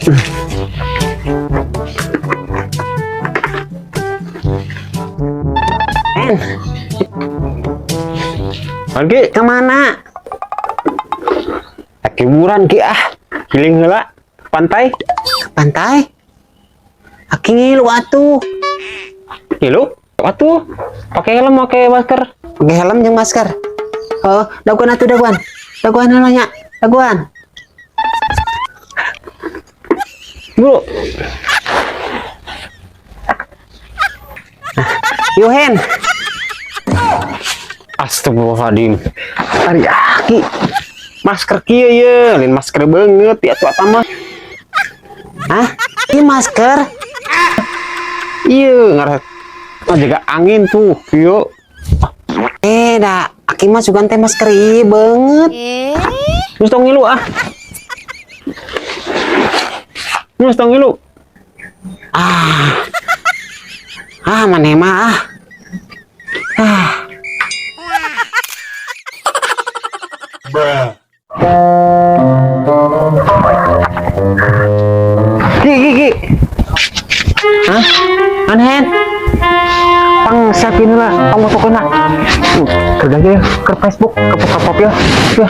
Ki, Kemana? Hiburan Ki ah. Healing heula pantai. Pantai? Aki ngilu atuh. Ngilu? Atuh, pakai helm, pakai masker. Pakai helm jeung masker. Oh, daguan atuh daguan. Daguan heula nya. Daguan. Bro, Yuhen. Astagfirullahaladzim. Ari aki. Masker kieu ye, lain masker banget ya atuh eta mah. Hah? Ini masker? Iya, ngarah jaga angin tuh, kieu. Eh, dah. Aki mah sugan teh masker ieu banget. Terus tong ngilu ah. Terus tong ngilu. Ah. Ah, maneh mah ah. Ah. Ki, ki, ki. Hah? Anhen? Pang selfie lah, pang fotokeun lah. Kerja aja ya, ke Facebook, ke pop ya. Ya,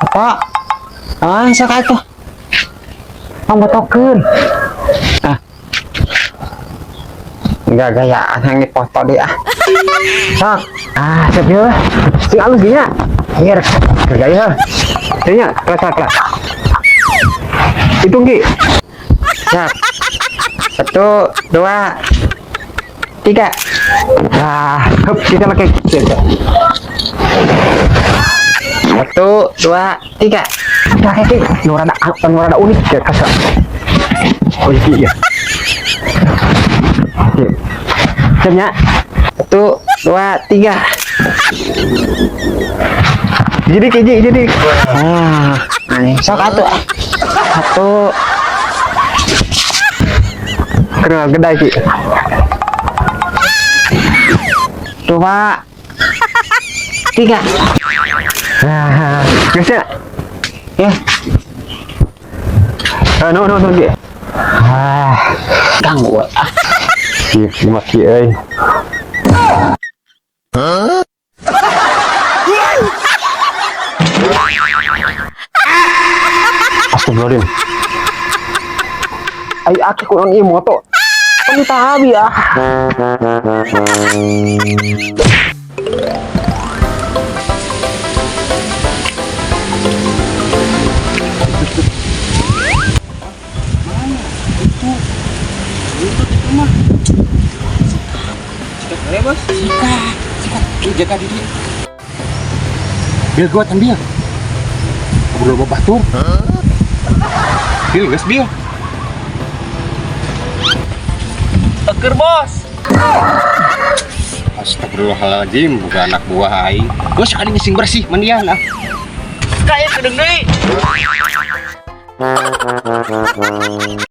Apa? Ah, sok atuh. Pang fotokeun. Ah. Enggak gayaan yang dipoto deh ah. Sok. Ah, siap ya. Sing alus gini ya. Iya, kerja ya. Kayaknya, kelak, kelak, kelak. Hitung, Ki. Sok. 1, 2, 3. Nah, hup, kita pakai. 1, 2, 3. Nah, Ki, nu rada nu rada unik ya, kasar. Oh, iya. Oke. Siapnya? 1, 2, 3. Jadi, Ki, jadi. Ah, aneh. Sok atuh. Ah. 1, Kenal gedai, Ki. 2, 3. Nah, biasa. Ya, Ah, no, no, no, Ki. Ah, ganggu. Ah. Ki, cuma Ki, euy. Astagfirullahaladzim. Ai aki kunaon ieu moto? Pan abi ah. Jaga diri. Bil gua bil. Ngobrol batur. Bil geus bil. Eker bos. Astagfirullahaladzim, bukan anak buah aing. Gua sekali ngising bersih mandian ah. Kayak kedeng deui.